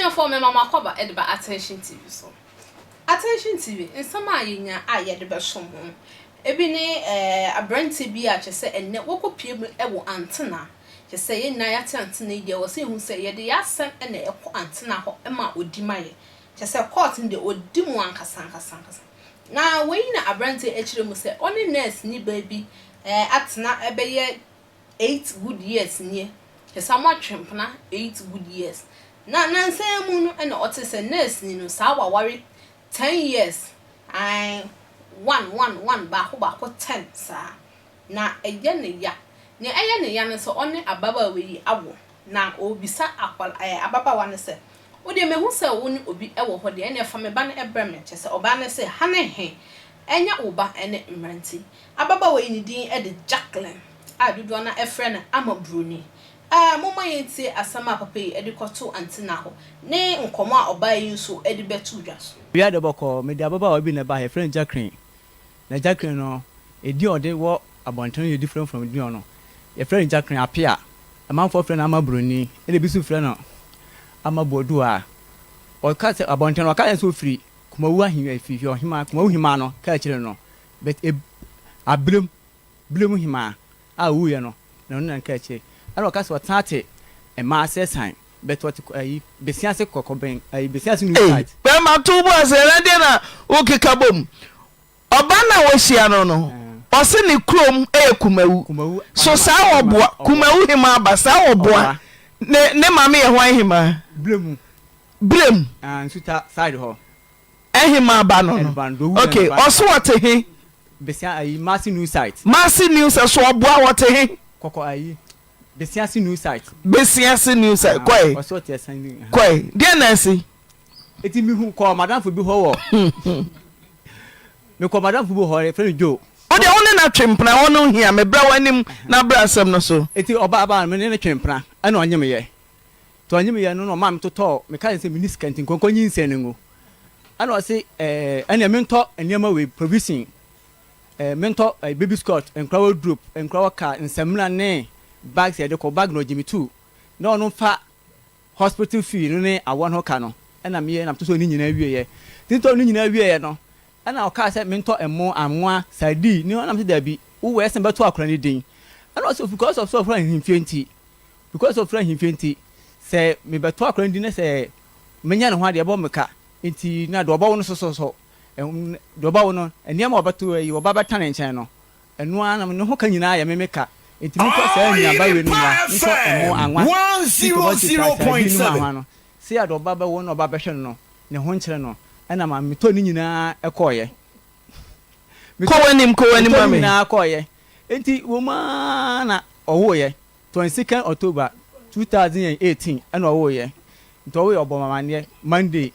Abusuafoɔ mema mo akɔba de ba Attention TV so. Attention TV, nsɛm a yɛnya a yɛde bɛsom mo. Ebi ne eh, aberanteɛ bi a kyerɛ sɛ ɛnnɛ wakɔpue mu wɔ Antena. Kyerɛ sɛ yɛn nyinaa yɛate Antena yi deɛ, ɛwɔ sɛ yɛhu sɛ yɛde yɛn asɛm na ɛkɔ Antena hɔ ma ɔdi ma yɛn. Kyerɛ sɛ court no deɛ ɔdi mu ankasa ankasa ankasa. Na wei na aberanteɛ yi kyerɛ mu sɛ ɔne nɛɛseni baa bi eh, atena bɛyɛ eight good years nie. Kyerɛ sɛ wɔatwe mpena eight good years. Na nnansa yi mu no na ɔte sɛ nɛɛseni no saa waware ten years, ae, one, one, one, baako baako ten saa. Na ɛyɛ no ya. Nea ɛyɛ no ya ne sɛ ɔne ababaawa yi awo. Na ɔrebisa akwadaa ɛɛ ababaawa no sɛ, Wo deɛ mahu sɛ wo ne obi wɔ hɔ deɛ, ɛnneɛ fa me ba no brɛ me. Kyerɛ sɛ ɔbaa no se, Ha ne he? Ɛnyɛ wo ba ne mmerante yi. Ababaawa yi ne din de Jacqueline a dodoɔ no ara frɛ no Ama Buroni. Ɛɛ momma yɛntie asɛm a papa yi de kɔtoo Antina hɔ ne nkɔmmɔ a ɔbaa yi nso de bɛtoo dwa so. Wia de bɔkɔɔ, mede ababaawa bi na ɛbaeɛ, yɛfrɛ no Jacqueline. Na Jacqueline no, edin a ɔde wɔ abɔnten no yɛ different from edin a ɔno. Yɛfrɛ no Jacqueline Appiah. Amanfoɔ frɛ no Ama Buroni, ɛna ebi nso frɛ no Ama Boaduwaa. Ɔka sɛ abɔnten no, ɔka kyerɛ sɛ ɔfiri Kumawu ahemfie, ɔhemaa, Kumawu hemaa no kaa kyerɛ no, but eb, Abrem, Brem hemaa a ɔwuiɛ no, na ɔno na no kaa kyerɛ. Ɛna ɔka sɛ ɔtena te mmaa ase san, but ɔte ayi, besia ase kɔkɔbɛn, ayi, besia ase new Ei, site. bɛrima to wo bo ase, ɛnɛ deɛ na wokeka bom. Ɔba no a wahyia no no, ɔse ne kurom yɛ Kumawu. So saa ɔboa, Kumawu hemaa ba, saa ɔboa, ne ne maame yɛ hwan hemaa? Bremu. Brem. Ah, Nsuta side hɔ. Hemaa ba no no. Ok, ɔse ɔte he? Besia ayi, Masi new site. Masi new site, so ɔboa ɔte he? Kɔkɔ ayi, Besiase new site. Besiase new site, kɔe. Ɔse ɔte ɛsan ni. Kɔe, deɛn na asi? Eti mehu kɔɔ madamfo bi hɔ wɔ mekɔ madamfo bi hɔ yɛfrɛ no Joe. Wo deɛ wo ne no atwe mpena hɔ no hia me, brɛ w'anim na bra asɛm no so. Eti ɔbaa baa no me ne no twe mpena ɛna ɔnyemeyɛ. Nti ɔnyemeyɛ no na ɔmaa me totɔɔ meka kyerɛ no sɛ menni sika nti nkɔnkɔ nyinsɛn no ngu. Ɛna ɔse ɛɛ ɛneɛ mentɔ nneɛma wei provision ɛɛ mentɔ ɛɛ baby skirt, nkora wardrobe, nkora wɔka, nsamina ne bags a yɛde kɔ, bag no ɔgye me tuu na ɔno mfa Hospital fee no ne awɔ no ho ka no ɛna meyɛ na metotɔɔ ne nyinaa wieɛ. Nti metɔɔ ne nyinaa wieɛ no ɛna ɔkaa sɛ mentɔ ɛmo, anwa, sardine ne ɛna mese daabi wo wɔ ɛsɛ bɛto akora no din. Ɛna ɔse because of sɛ ɔfiri ahemfie nti because of ɔfiri ahemfie nti sɛ mebɛto akora no din na sɛ menya ne ho adeɛ ɛbɔ me ka nti na deɛ ɔbɛwo no soso so deɛ ɔbɛwo no nneɛma a ɔbɛto ayi ɔba bɛta ne nkyɛn no Ɛno ara na ne ho ka nyinaa yɛ me me ka, enti mentɔ saa nnuaba wei no mmra, mentɔ ɛmo, anwa, ne tomatoes a sardine no ho anwa no, sei a deɛ ɔba bɛwo na ɔba bɛhwɛ no no, ne ho nkyere no, ɛna ma metɔɔ ne nyinaa kɔeɛ. Kɔ w'anim, kɔ w'anim Metɔɔ ma ne me. nyinaa kɔeɛ. Enti wɔ mu ara na ɔwoeɛ, 22nd October 2018 ɛna ɔwoeɛ. Nti ɔwoeɛ ɔbɔɔ me amaneɛ Monday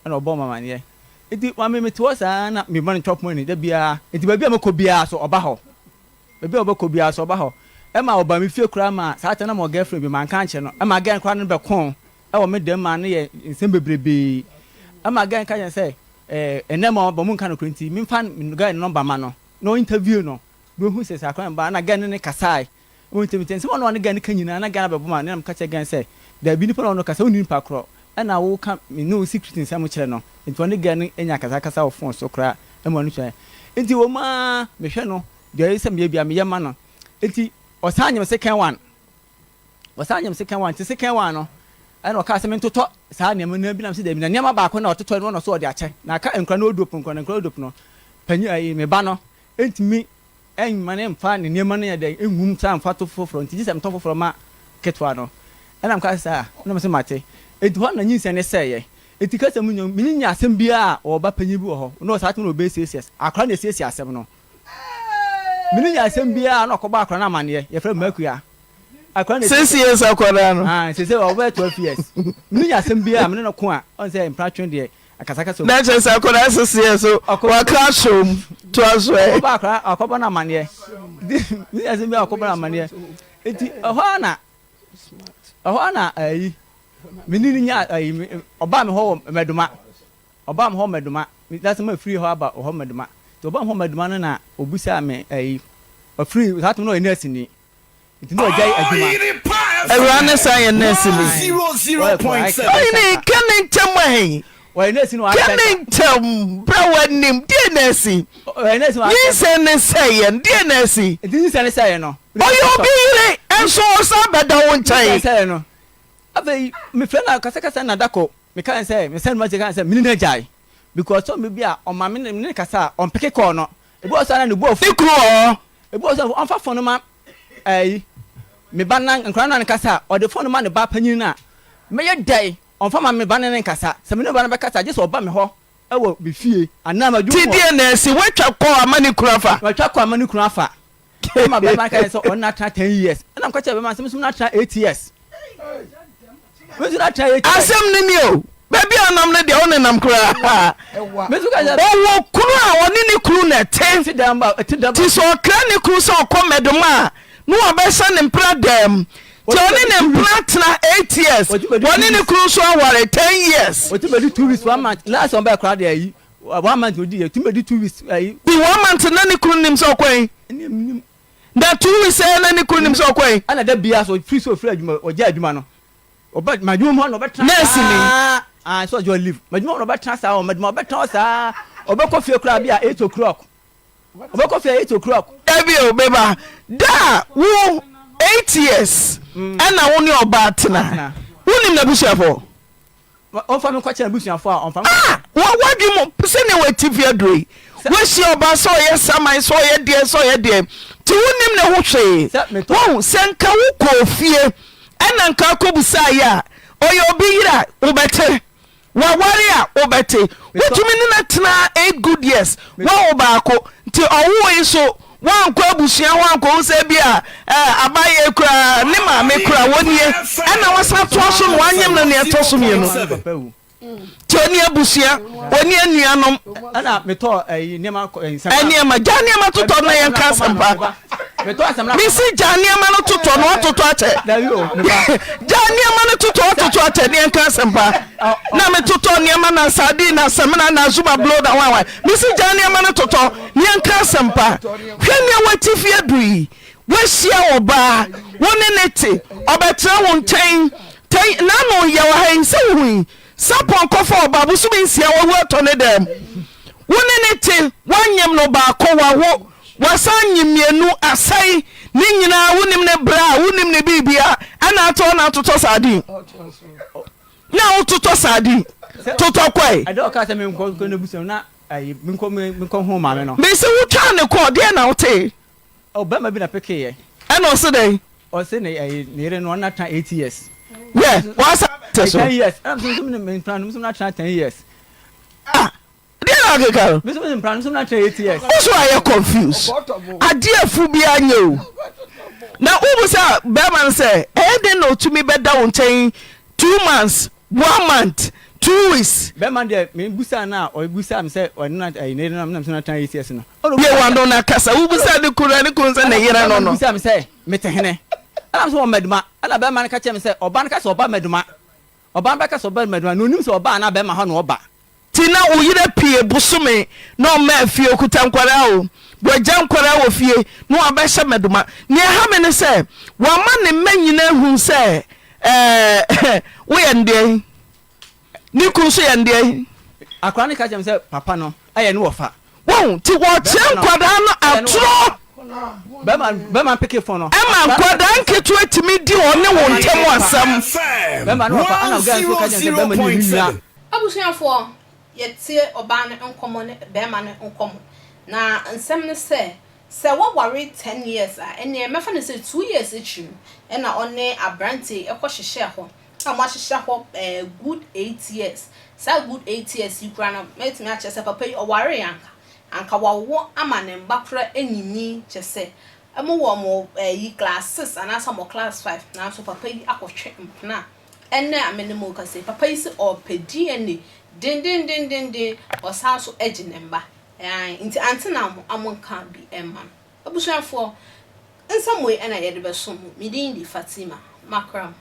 ɛna ɔbɔɔ me amaneɛ. Enti maame mete hɔ saa na mema no chop money da biara. Enti baabi a mɛkɔ biara so ɔba hɔ. Baabi a ɔbɛkɔ biara so ɔba hɔ. Ɛma ɔbaa me fie koraa ma saa time na mewɔ girlfriend bi manka ankyerɛ no. Ɛma girl no koraa ne no bɛkoo ɛwɔ me dɛm maa no yɛ nsɛm bebrebee. Ɛma girl no ka kyerɛ no sɛ ɛɛ ɛnɛ ma ɔba mu nka nokorɛ nti memfa girl no number ma no na ɔ interview no na ɔhu sɛ saa koraa meba. Ɛna girl no ne no kasae. Ɔntumi nti nsɛm a ɔne Gani ka nyinaa na Gani abɛbɔ ma ne na meka kyerɛ Gani sɛ daabi nipa na ɔne kasa wonni nipa korɔ ɛna woka me ne wo secret nsɛm kyerɛ no nti ɔne Gani nya akasakasa wɔ phone so koraa ɛma ɔno sua nti wɔ mu ara mehwɛ no deɛ ɔyɛ sɛ meyɛ biara meyɛ ma no nti ɔsan nyem second one ɔsan nyem second one nti second one no ɛna ɔkaa sɛ mentotɔ saa nneɛma no bi na mesɛ daabi na nneɛma baako na ɔtotɔ no ɔno so ɔde akyɛ na aka nkura no ɔdop nkura no nkura ɔdop no panyin ayi me ba no ntumi Ɛmma no mfa ne nneɛma no nyɛ dɛn ngu mu saa mfa to foforɔ nti gye sɛ metɔ foforɔ ma ketewa no. Ɛna meka sɛ saa? Ɛna ɔse mate. Enti hɔ na nyinsɛn no sɛeɛ. Enti kasa mu nyɛ menye nnya asɛm biara a ɔwɔ ba panyin bi wɔ hɔ na ɔsaa tumi na ɔbɛsiesie akora na ɛsiesie asɛm no. Menye nnya asɛm biara na ɔkɔbɔ akora no amaneɛ yɛfrɛ no Makua. Akora na Six ɛsiesie years akwadaa no. Ah, seesei ɔbɛyɛ 12 years. Menye nnya asɛm biara a mene no ko a ɔn sɛ mpratwe deɛ Akasakasa Na kyerɛ sɛ akwadaa sese yɛ so waka ahyɛ mu toa so ɛ. Ɔkɔbɔ akwadaa ɔkɔbɔ no amaneɛ ne asɛm bi a ɔkɔbɔ no amaneɛ nti ɛhɔ ara na ɛhɔ ara na ayi me ne no nya ayi ɔbaa me hɔ wɔ Mɛdoma ɔbaa me hɔ Mɛdoma me dasɛ ma firi hɔ aba hɔ Mɛdoma nti ɔbaa me hɔ Mɛdoma no na obisaa me ayi ɔfiri saa tumi na ɔyɛ nɛɛseni nti na ɔgyae adwuma. Awuraa no san yɛ nurse ni. Ɔhene ka ne ntɛm ahe? Ka ne ntɛm bra w'anim deɛ na asi? Nyinsɛn ne sɛeɛ no deɛ na asi? Ɔyɛ obi yere nso ɔsan bɛda wo nkyɛn. Afei mefrɛ no akasakasa na da kɔ meka ne sɛ mesɛn no message ka ne sɛ mene no agyae because sɛ ɔmɛ bi a ɔma me ne no kasa a ɔmpeke call no ebi wɔ so a na ne bo afu. Ne kunu wɔ hɔ. Ebi wɔ so a ɔmfa phone no ma ɛyi me ba na nkwadaa no a ne kasa a ɔde phone no ma ne ba panyin no a mɛyɛ dɛn ɔmfa ma me ba no ne nkasa sɛ me ne me ba no bɛkasa a gye sɛ ɔba me hɔ wɔ me fie anaa m'adwuma Ti mu hɔ. deɛ na asi woatwa kɔ ama ne kunu afa. Matwa kɔ ama ne kunu afa. Ɛma bɛrima no ka kyerɛ sɛ ɔne no atena ten years ɛna meka kyerɛ bɛrima no sɛ me nso me no atena eight years. Me nso no atena eight years. Asɛm no ni o, baabi a ɔnam no deɛ wonenam koraa. Ɔwɔ kunu a ɔne ne kunu na ɛte. Nti sɛ ɔkra ne kunu sɛ ɔkɔ mmɛdoma a, na wabɛhyɛ ne mpena dɛm. Nti ɔne ne mpena tena eight years, wɔne ne kunu nso aware ten years. Ɔtumi bɛdi 2 weeks one month last one bɛyɛ koraa deɛ ayi one month odi yɛ tumi bɛdi 2 weeks ayi. Di one month na ne kunu nim sɛ ɔkɔ yi. Na 2 weeks ɛyɛ na ne kunu nim sɛ ɔkɔ yi. Ɛna da bia so ofiri sɛ ofiri adwuma ɔgya adwuma no ɔba madwuma mu hɔ na ɔbɛtena Nurse ni. saa ah sɛ ɔgya leave madwuma hɔ na ɔbɛtena saa wɔ madwuma ɔbɛtena hɔ saa ɔbɛkɔ fie koraa bi a 8 o'clock ɔbɛkɔ fie 8 o'clock. Dabi o meba da a wo 8 years ɛna wo ne ɔbaa tena wonim n'abusuafoɔ. Ɔmfa me nkɔkyerɛ n'abusuafoɔ a ɔmfa me. Ah! Wɔ w'adwene mu sɛnea w'atifi aduro yi woahyia ɔbaa sɛ ɔyɛ saman sɛ ɔyɛ deɛ sɛ ɔyɛ deɛ nti wonim ne ho hwee wohu sɛ nka wokɔɔ fie ɛna nka akɔbusaeɛ a ɔyɛ obi yere a wobɛte waware a wobɛte wotumi ne no tena 8 good years woawo baako nti ɔwoo yi so woankɔ abusua hɔ ankɔhu sɛ bi a abayɛ koraa ne maame koraa wɔnie ɛna wasan toa so no wanyem no nea ɛtɔ so mmienu nti ɔni abusua ɔni anuanom ɛna metɔ ɛyi nneɛma nsɛm nneɛma gya nneɛma totɔ na yɛn ka asɛmpa mesi gya nneɛma no totɔ na watotɔ akyɛ gya nneɛma no totɔ watotɔ akyɛ ne yɛn ka asɛmpa na metotɔ nneɛma na sardine na samina na zuma blow na wanwan mesi gya nneɛma no totɔ ne yɛn ka asɛmpa hwɛ nea watifi adu yi wahyia ɔbaa wo ne ne te ɔbɛtena wo nkyɛn tɛn n'ano yɛ wɔ ha yi sɛ wohu yi sapɔn kɔfa ɔbaa bosome 6 wawu atɔ ne dɛm wo ne ne te woanyem no baako wawo wasan nyem mmienu asɛe ne nyinaa wonim ne bra a wonim ne biribia ɛna atɔ na atotɔ sardine na wototɔ sardine totɔ kɔe. Ɛdɛ ɔka sɛ menkɔ nkɔ n'abusua na ayi menkɔ menkɔ ho maame no. Mese wotwaa ne kɔɔ deɛ na wotee. Ɔbɛrima bi na pekeeɛ. Ɛna ɔse dɛn? Ɔse ne ɛyi ne yere no ɔno atena 8 years. Yɛ wasa te so. 10 years ɛna nso nso me mpena no nso atena 10 years. Ah deɛ na akeka no. Me nso me mpena no nso atena 8 years. Wo so ayɛ confuse adeɛ afu biara nyɛ o na wobu sɛ bɛrima no sɛ ɛyɛ den na ɔtumi bɛda wo nkyɛn 2 months one month 2 weeks. Bɛrima deɛ me busa no a ɔbusa me sɛ ɔno na ɛyi ne yere no na nso atena 8 years no. Bie w'ano na kasa wobusa ne kunu na ne kunu sɛ ne yere no no. Bɛrima no busa me sɛ mete hene ɛna me sɛ wɔ Maduma ɛna bɛrima no ka kyerɛ me sɛ ɔba no ka sɛ ɔba Maduma ɔba no bɛka sɛ ɔba Maduma na onim sɛ ɔba anaa bɛrima hɔ na ɔba. Nti na wo yere pue bosome na ɔmmaa fie okuta nkwadaa o wagya nkwadaa wɔ fie na wabɛhyɛ Maduma nea ɛha me ne sɛ wama ne mma nyinaa hu sɛ ɛɛ woyɛ no deɛn ne kunu nso yɛ no deɛn. Akwadaa no ka kyerɛ me sɛ papa no yɛ ne wɔfa. Wohu nti wɔkyerɛ nkwadaa no atorɔ. Bɛrima bɛrima mpeke fon no. Ɛma nkwadaa nketewa tumi di ɔne wo ntam asɛm. Bɛrima no wɔfa ɛna girl nso ka kyerɛ me sɛ bɛrima no yɛ ne nua. Abusuafoɔ, yɛtie ɔbaa no nkɔmmɔ ne bɛrima no nkɔmmɔ, na nsɛm ne sɛ, sɛ waware 10 years a, ɛnneɛ mɛfa no sɛ 2 years akyiri no ɛna ɔne aberanteɛ yi kɔ hyehyɛɛ hɔ, a wɔahyehyɛ hɔ ɛɛ good 8 years. Saa good 8 years yi koraa no, mɛtumi akyerɛ sɛ papa yi ɔwaree anka, anka wawo ama ne mba koraa anyinyin kyerɛ sɛ wɔwɔ wɔn ɛyi class six anaasɛ wɔn class five, nanso papa yi akɔtwe mpena a ɛnnɛ a me ne mo rekasa yi, papa yi se ɔrepɛ DNA dendendendenden, ɔsan nso gye ne mba. Ae, nti ante na mo a monka bi mma no. Abusuafoɔ, nsɛm wei na yɛde bɛsom mo. Me din de Fatima Makram.